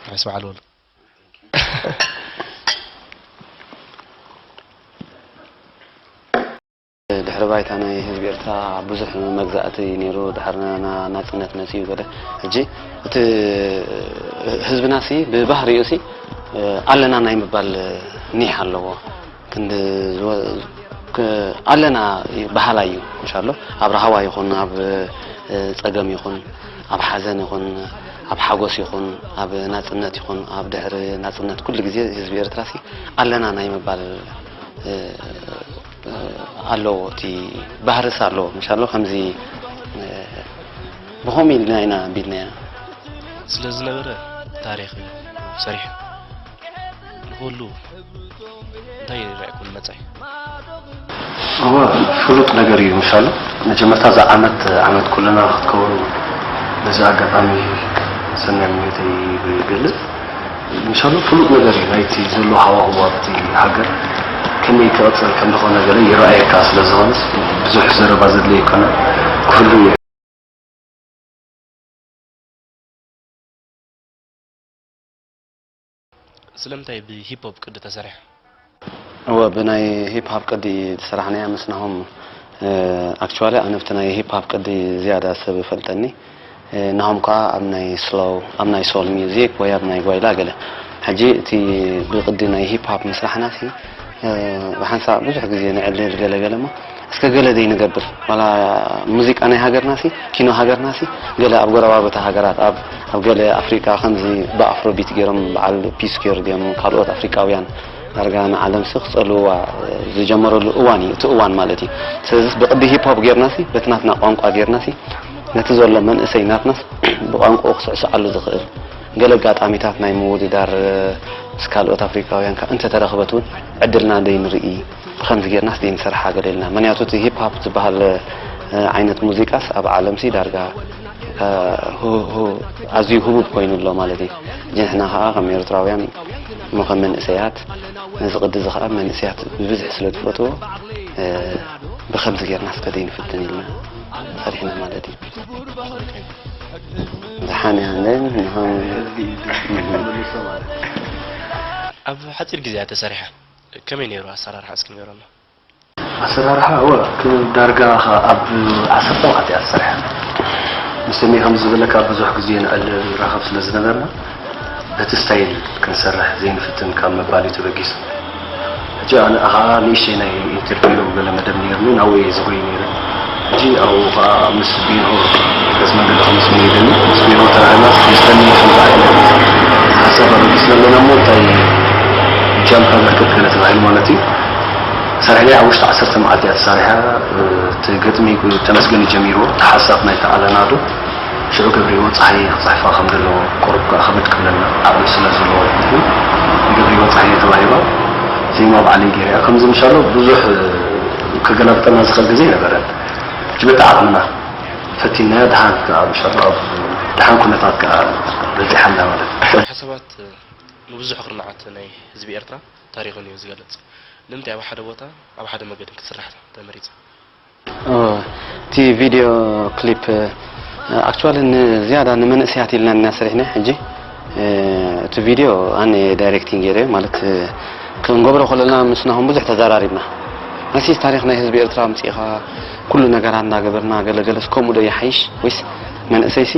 ርሑስ በዓል ወሉ። ድሕሪ ባይታ ናይ ህዝቢ ኤርትራ ብዙሕ መግዛእቲ ነይሩ፣ ድሕሪ ና-፣ ናጽነት መጺኡ ገለ። ሕጂ እቲ ህዝብናሲ ብባህሪኡሲ ኣለና ናይ ምባል ኒሕ ኣለዎ። ክንዲ ዝወ-፣ ክ-፣ ኣለና በሃላይ እዩ። ምሻሎ ኣብ ራህዋ ይኹን፣ ኣብ ጸገም ይኹን፣ ኣብ ሓዘን ይኹን፣ ኣብ ሓጎስ ይኹን፣ ኣብ ናጽነት ይኹን፣ ኣብ ድሕሪ ናጽነት ኩሉ ግዜ ህዝቢ ኤርትራሲ ኣለና ናይ ምባል እ፣ እ፣ ኣለዎ፣ እቲ ባህርስ ኣለዎ። ምሻሎ ከምዚ፣ እ፣ ብኸምኡ ኢልና ኢና ኣንቢብናዮ። ስለ ዝነበረ ታሪኽ እዩ ሰሪሑ። ንኹሉ እንታይ ይረኣየኩም መጻኢ? እወ፣ ፍሉጥ ነገር እዩ። ምሻሎ መጀመርታ እዛ ዓመት፣ ዓመት ኩልና ክትከውን በዚ ኣጋጣሚ ሰናይ ምኞተይ ይገልጽ። ምሻሎ ፍሉጥ ነገር እዩ ናይቲ ዘሎ ሃዋህው ኣብቲ ሃገር ከመይ ክቕጽል ከም ዝኾነ ገለ ይረኣየካ ስለ ዝኾነስ ብዙሕ ዘረባ ዘድልዮ ኣይኮነን። ክህሉ እዩ። ስለምንታይ ብሂፕ ሆፕ ቅዲ ተሰሪሐ? እወ፣ ብናይ ሂፕ ሆፕ ቅዲ ዝሰራሕናያ ምስ ናሆም፣ እ፣ ኣክቹዋሊ ኣነ ብቲ ናይ ሂፕ ሆፕ ቅዲ ዝያዳ ሰብ ይፈልጠኒ። እ፣ ናሆም ከኣ ኣብ ናይ ስሎው፣ ኣብ ናይ ሶል ሚውዚክ ወይ ኣብ ናይ ጓይላ ገለ። ሕጂ እቲ ብቅዲ ናይ ሂፕ ሆፕ ምስራሕናሲ፣ እ፣ ብሓንሳእ ብዙሕ ግዜ ንዕልል ገለ ገለ እሞ እስከ ገለ ዘይንገብር፣ ዋላ ሙዚቃ ናይ ሃገርናሲ፣ ኪኖ ሃገርናሲ፣ ገለ ኣብ ጎረባብቲ ሃገራት፣ ኣብ፣ ኣብ ገለ ኣፍሪቃ ከምዚ ብኣፍሮቢት ገይሮም በዓል ፒስ ኪዮር ድዮም ካልኦት ኣፍሪቃውያን ዳርጋ ንዓለምሲ ክጸልውዋ ዝጀመረሉ እዋን እዩ፣ እቲ እዋን ማለት እዩ። ስለዚ ብቅዲ ሂፕ ሆፕ ጌርናሲ፣ በቲ ናትና ቋንቋ ጌርናሲ፣ ነቲ ዘሎ መንእሰይ ናትናስ ብቋንቋኡ ክስዕስዓሉ ዝኽእል፣ ገለ ኣጋጣሚታት ናይ ምውድዳር ምስ ካልኦት ኣፍሪካውያን ከኣ እንተተረኽበት እውን ዕድልና ደይንርኢ፣ ብኸምዚ ጌርናስ ደይንሰርሓ ገለ ኢልና። ምኽንያቱ እቲ ሂፕ ሆፕ ዝበሃል፣ እ፣ ዓይነት ሙዚቃስ ኣብ ዓለምሲ ዳርጋ፣ እ፣ ሁ-፣ ሁ-፣ ኣዝዩ ህቡብ ኮይኑ ኣሎ ማለት እዩ። ሕጂ ንሕና ከኣ ከም ኤርትራውያን እሞ ከም መንእሰያት ነዚ ቅዲ እዚ ከኣ መንእሰያት ብብዝሒ ስለ ዝፈትዎ፣ እ፣ ብኸምዚ ጌርና እስከ ዘይንፍትን ኢልና ሰሪሕና ማለት እዩ። ደሓን እያ፣ ንሃም። ኣብ ሓጺር ግዜ እያ ተሰሪሓ። ከመይ ነይሩ ኣሰራርሓ እስኪ ንገረና። ኣሰራርሓ፣ እወ፣ ክ-፣ ዳርጋ ኸ-፣ ኣብ ዓሰርተ መዓልቲ እያ ተሰሪሓ። ምስ እኒ ከምዚ ዝበለካ ብዙሕ ግዜ ንዕልል ንራኸብ ስለ ዝነበርና፣ በቲ ስታይል ክንሰርሕ ዘይንፍትን ካብ ምባል እዩ ተበጊሱ። ሕጂ ኣነ ኸኣ ንእሽተይ ናይ ኢንተርቪው ገለ መደብ ነይሩኒ፣ ናብኡ እየ ዝጎይ ነይረ። ሕጂ ኣብኡ ኸኣ ምስ ቢንሆ ገጽ መንገዲ ከም ዝስሙ ኢለኒ፣ ምስ ቢንሆ ተራኺብና፣ ክልተ ሚእቲ ከምዚ ዓይነት ሓሳብ ኣበጊስና ኣለና እሞ፣ እንታይ ጃምፕ ኣበርክት ገለ ተባሂሉ ማለት እዩ። ሰሪሕናያ ኣብ ውሽጢ ዓሰርተ መዓልቲ እያ ተሳሪሓ። እቲ ግጥሚ ተመስገን እዩ ጀሚርዎ፣ እቲ ሓሳብ ናይቲ ኣለና ዶ። ሽዑ ገብሪዎ ጸሃየ ክጽሕፋ ከም ዘለዎ፣ ቁሩብ ከኣ ከበድ ክብለና ዓቕሚ ስለ ዘለዎ ማለት እዩ። ንገብሪዎ ጸሃየ ተዋሂባ፣ ዜማ ባዕለይ ገይረያ። ከምዚ ምሻሎ ብዙሕ ከገላብጠና ዝኽእል ግዜ ኣይነበረን። ሕጂ በቲ ዓቕምና ፈቲናዮ፣ ደሓን ከኣ ምሻሎ ኣብ ደሓን ኩነታት ከኣ በጺሓ ኣላ ማለት እዩ። ሓሳባት ንብዙሕ ኩርናዓት ናይ ህዝቢ ኤርትራ ታሪኽን እዩ ዝገልጽ። ንምንታይ ኣብ ሓደ ቦታ ኣብ ሓደ መገድን ክስራሕ ተመሪጹ? ኦ፣ እቲ ቪድዮ ክሊፕ፣ ኣክቹዋሊ ንዝያዳ ንመንእሰያት ኢልና ኢና ሰሪሕና። ሕጂ፣ እ፣ እቲ ቪድዮ ኣነ ዳይሬክቲንግ ገይረ፣ ማለት፣ እ፣ ክንገብሮ ከለና ምስ ናሆም ብዙሕ ተዛራሪብና። መሲስ ታሪኽ ናይ ህዝቢ ኤርትራ ኣምጺእኻ ኩሉ ነገራት እናገበርና ገለ ገለስ ከምኡ ዶ ይሓይሽ ወይስ መንእሰይሲ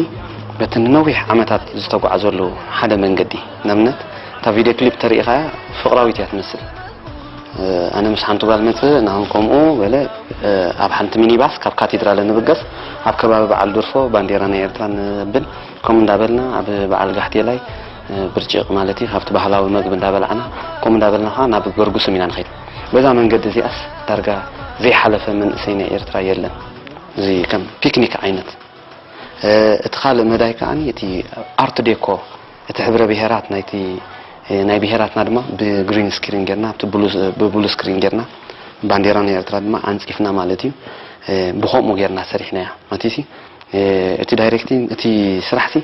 በቲ ንነዊሕ ዓመታት ዝተጓዕዘሉ ሓደ መንገዲ፣ ንኣብነት እታ ቪድዮ ክሊፕ ተሪኢኻያ ፍቕራዊት እያ ትመስል። ኣነ ምስ ሓንቲ ጓል መጽእ፣ ንዓን ከምኡ በለ። ኣብ ሓንቲ ሚኒባስ ካብ ካቴድራል እንብገስ፣ ኣብ ከባቢ በዓል ዱርፎ ባንዴራ ናይ ኤርትራ ነብል። ከምኡ እንዳበልና ኣብ በዓል ጋሕቴላይ ብርጭቕ ማለት እዩ፣ ካብቲ ባህላዊ መግቢ እንዳበላዕና፣ ከምኡ እንዳበልና ከዓ ናብ ገርጉስም ኢና ንኸይድ። በዛ መንገዲ እዚኣስ ዳርጋ ዘይሓለፈ መንእሰይ ናይ ኤርትራ የለን። እዚ ከም ፒክኒክ ዓይነት። እቲ ካልእ መዳይ ከዓኒ እቲ ኣርት ዴኮ፣ እቲ ሕብረ ብሄራት ናይቲ፣ ናይ ብሄራትና ድማ ብግሪን ስክሪን ጌርና፣ ኣብቲ ብሉ፣ ብብሉ ስክሪን ጌርና፣ ባንዴራ ናይ ኤርትራ ድማ ኣንጺፍና ማለት እዩ። ብኸምኡ ጌርና ሰሪሕናያ። ማለትሲ፣ እቲ ዳይሬክቲንግ፣ እቲ ስራሕሲ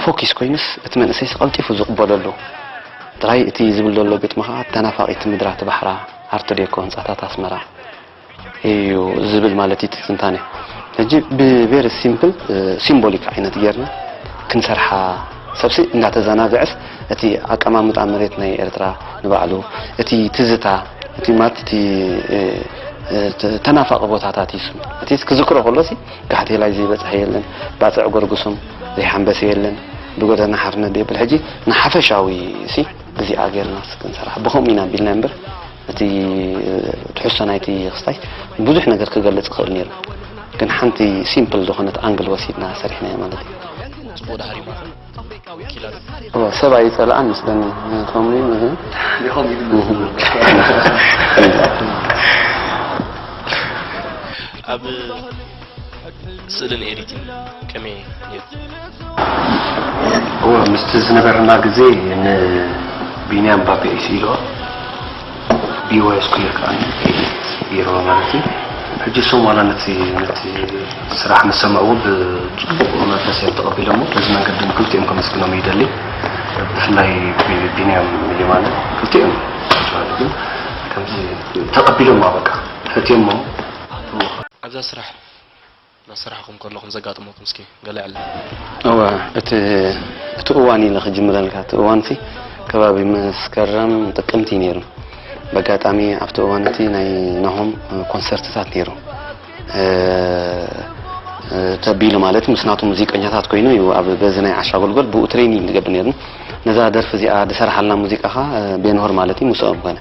ፎኪስ ኮይኑስ፣ እቲ መንእሰይሲ ቀልጢፉ ዝቕበለሉ። ጥራይ እቲ ዝብል ዘሎ ግጥሚ ኸዓ፣ ተናፋቒት ምድራ እቲ ባሕራ፣ ኣርት ዴኮ ህንጻታት ኣስመራ እዩ ዝብል ማለት እዩ እቲ ትንታነ። ሕጂ ብቬሪ ሲምፕል፣ ሲምቦሊክ ዓይነት ጌርና ክንሰርሓ ሰብሲ እንዳተዘናግዐስ እቲ ኣቀማምጣ መሬት ናይ ኤርትራ ንባዕሉ፣ እቲ ትዝታ፣ እቲ ማለት እቲ፣ እ፣ እ፣ ተ-፣ ተናፋቂ ቦታታት እዩ። እቲ ክዝክሮ ከሎሲ ጋሕቴላይ ዘይበጽሐ የለን፣ ባጽዕ ጎርጉሱም ዘይሓንበሰ የለን፣ ብጎደና ሓርነት የብል። ሕጂ ንሓፈሻዊ ሲ እዚኣ ጌርና ክንሰርሕ ብኸምኡ ኢና ቢልና እምበር፣ እቲ ትሕዝቶ ናይቲ ክስታይ ብዙሕ ነገር ክገልጽ ይኽእል ነይሩ። ግን ሓንቲ ሲምፕል ዝኾነት ኣንግል ወሲድና ሰሪሕናዮ ማለት እዩ። ጽቡቕ ዳህሪ ማለት ወኪላ እዎ፣ ሰብ ኣይጸልኣን መስለኒ። ከምኡ እዩ። ይኾን እዩ። ኣብ ስእልን ኤዲቲን ከመይ ነይሩ? እዎ፣ ምስቲ ዝነበረና ግዜ ንቢንያም ባቤ እዩ ስኢልዎ። ቢዋይ ስኩዌር ከኣ ኤዲት ገይርዎ ማለት እዩ። ሕጂ እሶም ዋላ ነቲ፣ ነቲ ስራሕ ምስ ሰምዕዎ ብጽቡቕ መንፈስ እዮም ተቐቢሎሞ። በዚ መንገዲ ንክልቲኦም ከመስግኖም ይደሊ። ብፍላይ ቢ-፣ ቢንያም የማነ፣ ክልቲኦም ግን ከምዚ ተቐቢሎማ፣ በቃ ፈትዮሞ። ኣብዛ ስራሕ እናሰራሕኩም ከለኹም ዘጋጠመኩም እስኪ ገለ ዕላል? እወ፣ እቲ፣ እቲ እዋን ኢለ ክጅምረልካ። እቲ እዋንሲ ከባቢ መስከረም ጥቅምቲ ነይሩ። በጋጣሚ ኣብቲ እዋን እቲ ናይ ናሆም ኮንሰርትታት ነይሩ። እ፣ እ፣ ተቢሉ ማለት ምስ ናቱ ሙዚቀኛታት ኮይኑ እዩ ኣብ በዚ ናይ ዓሻ ጎልጎል ብኡ ትሬኒንግ ንገብር ነይርና። ነዛ ደርፊ እዚኣ ዝሰርሓልና ሙዚቃ ኸዓ፣ እ፣ ቤንሆር ማለት እዩ፣ ምስኦም ኮነ።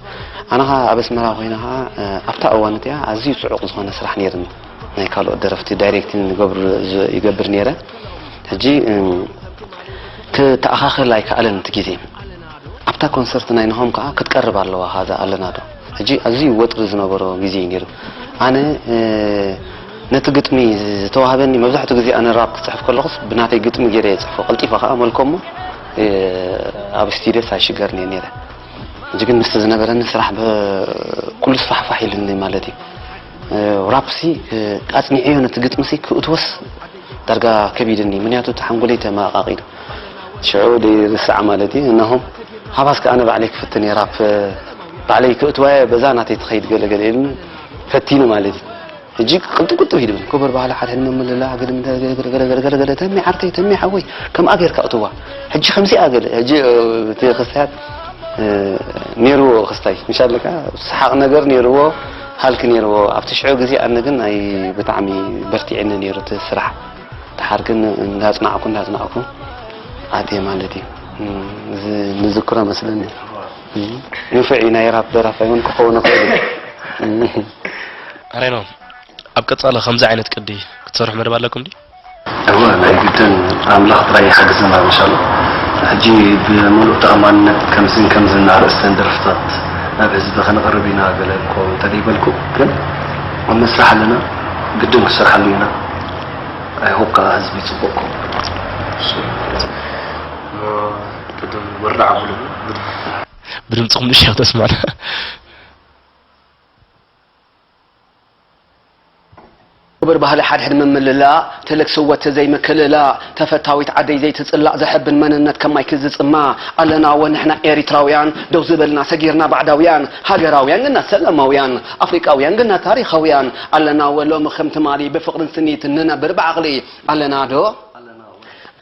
ኣነ ኸዓ ኣብ ኣስመራ ኮይነ ኸዓ፣ እ፣ ኣብታ እዋን እቲኣ ኣዝዩ ጽዑቕ ዝኾነ ስራሕ ነይርኒ። ናይ ካልኦት ደረፍቲ ዳይሬክቲንግ ይገብር፣ ዝ-፣ ይገብር ነይረ። ሕጂ፣ እም፣ ክተኣኻኽል ኣይከኣለን እቲ ግዜ። ኣብታ ኮንሰርት ናይ ናሆም ከኣ ክትቀርብ ኣለዋ ኻዛ ኣለና ዶ። ሕጂ ኣዝዩ ወጥሪ ዝነበሮ ግዜ እዩ ነይሩ። ኣነ፣ እ፣ ነቲ ግጥሚ ዝተዋህበኒ፣ መብዛሕትኡ ግዜ ኣነ ራፕ ክጽሕፍ ከለኹስ ብናተይ ግጥሚ ገይረ እየ ጽሕፎ። ቀልጢፈ ከኣ መልኮ እሞ፣ እ፣ ኣብ ስቱድዮስ ኣይሽገርን እየ ነይረ። ሕጂ ግን ምስቲ ዝነበረኒ ስራሕ ብ-፣ ኩሉ ስፋሕፋሕ ኢሉኒ ማለት እዩ። እ፣ ራፕሲ፣ እ፣ ኣጽኒዐዮ ነቲ ግጥምሲ ክእትወስ ዳርጋ ከቢድኒ፣ ምኽንያቱ እቲ ሓንጎለይ ተመቓቒሉ። ሽዑ ደይርስዓ ማለት እዩ፣ እነሆ ሃባስ ከኣ ኣነ ባዕለይ ክፍትን እየ ራፕ፣ ባዕለይ ክእትዋ እየ፣ በዛ ናተይ ትኸይድ ገለ ገለ ኢሉኒ ፈቲኑ ማለት እዩ። ሕጂ ቅልጥም ቅልጥም ይድብል። ክቡር ባህሊ ሓድሕድ ምምልላእ፣ ግድም ገለ ገለ ገለ ገለ ገለ፣ ተሜ ዓርከይ፣ ተሜ ሓወይ፣ ከምኣ ጌርካ እትዋ። ሕጂ ከምዚኣ ገለ፣ ሕጂ፣ እ፣ እቲ ክስታያት፣ እ፣ ኔርዎ ክስታይ፣ ምሻለካ፣ ሰሓቕ ነገር ኔርዎ፣ ሃልኪ ኔርዎ። ኣብቲ ሽዑ ግዜ ኣነ ግን ናይ ብጣዕሚ በርቲዕኒ ኔሩ እቲ ስራሕ። ደሓር ግን እንዳጽናዕኩ፣ እንዳጽናዕኩ ኣትየ ማለት እዩ። እ፣ እዚ ንዝክሮ መስለኒ። እ፣ ንፉዕ እዩ፣ ናይ ራፕ ደራፋይ እውን ክኸውን ይኽእል እዩ። እ። ኣሬኖ፣ ኣብ ቀጻሊ ከምዚ ዓይነት ቅዲ ክትሰርሑ መደብ ኣለኩም ድዩ? እወ፣ ናይ ግድን ኣምላኽ ጥራይ ይሓግዘና ምሻሉ። ሕጂ ብምሉእ ተኣማንነት ከምዝን ከምዝን ኣርእስተን ደርፍታት ናብ ህዝቢ ከነቕርብ ኢና ገለ እኮ እንተደይበልኩ፣ ግን ኣብ መስርሕ ኣለና፣ ግድን ክሰርሓሉ ኢና። ኣይ ሆፕ ከኣ ህዝቢ ይጽበቕኩም። እሱ ቅድም ወርዳ ዓብሉ ብድምጽኹም ንሻው ተስማዕና። ክቡር ባህሊ ሓድሕድ ምምልላእ፣ ተለግስወ ተዘይምክልላእ፣ ተፈታዊት ዓደይ ዘይትጽላእ፣ ዘሕብን መንነት ከማይ ክዝጽማ፣ ኣለና ወ ንሕና ኤሪትራውያን፣ ደው ዝበልና ሰጊርና ባዕዳውያን፣ ሃገራውያን ግና ሰላማውያን፣ ኣፍሪቃውያን ግና ታሪኻውያን፣ ኣለና ወ ሎሚ ከም ትማሊ ብፍቕርን ስኒትን ንነብር ብዓቕሊ፣ ኣለና ዶ?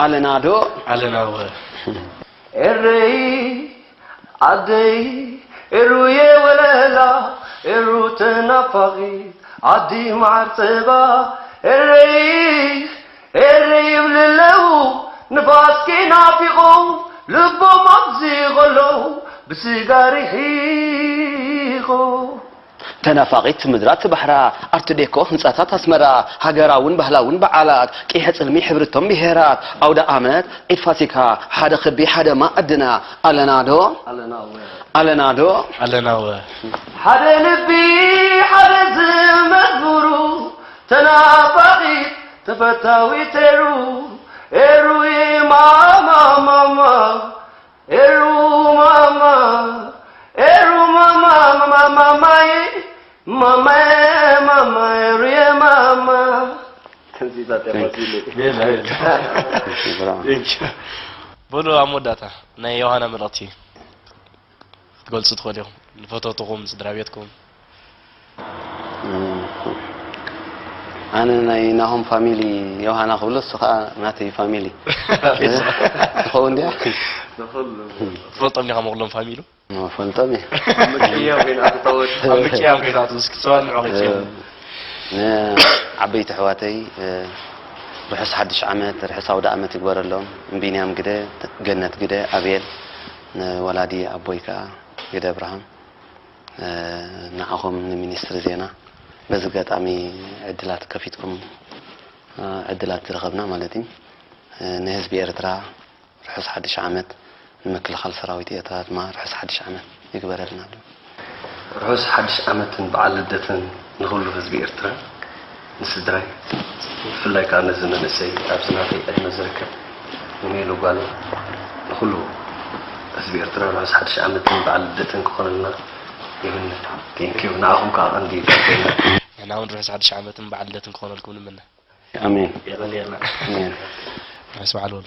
ኣለና ዶ? ኣለና ወ። ኤረይ ዓደይ ኤሩየ ወለላ ኤሩ ተናፋቒት ዓዲ መዓር ጸባ ኤረይ ኤረይ ይብሉ ኣለዉ ንፋስኪ ናፊቖ ልቦም ኣብዚ ኸለዉ ብስጋ ርሒቖ። ተናፋቒት ምድራ እቲ ባሕራ፣ ኣርት ዴኮ ህንጻታት ኣስመራ፣ ሃገራውን ባህላውን በዓላት፣ ቂሐ ጽልሚ ሕብርቶም ብሄራት፣ ኣውደ ኣመት፣ ዒድ ፋሲካ፣ ሓደ ክቢ ሓደ ማኣድና፣ ኣለና ዶ? ኣለና ወ። ኣለና ዶ? ኣለና ወ። ሓደ ልቢ፣ ሓደ ዝመዝሙሩ፣ ተናፋቒት፣ ተፈታዊት ኤሩ፣ ኤሩየ ማማ፣ ማማ፣ ኤሩ ማማ፣ ኤሩ ማማ፣ ማማ፣ ማማዬ፣ ማማዬ፣ ማማ፣ ኤሩየ ማማ። ከምዚ ዛተ ፋሲሌ። ሜላ፣ ሜላ። Thank you። በሉ፣ ኣብ መወዳእታ ናይ ዮሃና መልእኽቲ ክትገልጹ ትኽእሉ ኢኹም። ንፈተውትኹም፣ ስድራ ቤትኩም። እም። ኣነ ናይ ናሆም ፋሚሊ ዮሃና ክብሎ፣ እሱ ከዓ ናተይ ፋሚሊ ትኸውን ድያ? ትፈልጦም ዲኻ መቕሎም ፋሚሉ? ፈልጦም እየ። ኣብ ምቅያም ኮይና ትታወቅ። ኣብ ምቅያም ኮይና ትውስክ ሰዋን ንዑ ኸይትሽም። ንዓበይቲ ኣሕዋተይ ርሑስ ሓድሽ ዓመት፣ ርሑስ ኣውደ ዓመት ይግበረሎም። ንቢንያም ግደ፣ ገነት ግደ፣ ኣቤል፣ ንወላዲ ኣቦይ ከዓ ግደ ኣብርሃም፣ ንዓኹም ንሚኒስትሪ ዜና በዚ ኣጋጣሚ ዕድላት ከፊትኩም ዕድላት ዝረኸብና ማለት እዩ። ንህዝቢ ኤርትራ ርሑስ ሓድሽ ዓመት፣ ንምክልኻል ሰራዊት ኤርትራ ድማ ርሑስ ሓድሽ ዓመት ይግበረልና። ርሑስ ሓድሽ ዓመትን በዓል ልደትን ንኹሉ ህዝቢ ኤርትራ፣ ንስድራይ፣ ብፍላይ ከዓ ነዚ መንእሰይ ኣብዚ ናተይ ዕድመ ዝርከብ ንሜሉ ጓል፣ ንኹሉ ህዝቢ ኤርትራ ርሑስ ሓድሽ ዓመትን በዓል ልደትን ክኾነልና ይምነ። ቴንኪዩ። ንዓኹም ከዓ ቀንዲ ይጠቅመና። ንሕና እውን ርሑስ ሓድሽ ዓመትን በዓል ልደትን ክኾነልኩም ንምነ። ኣሜን። የቐንየልና። ኣሜን። ርሑስ በዓል ወሉ።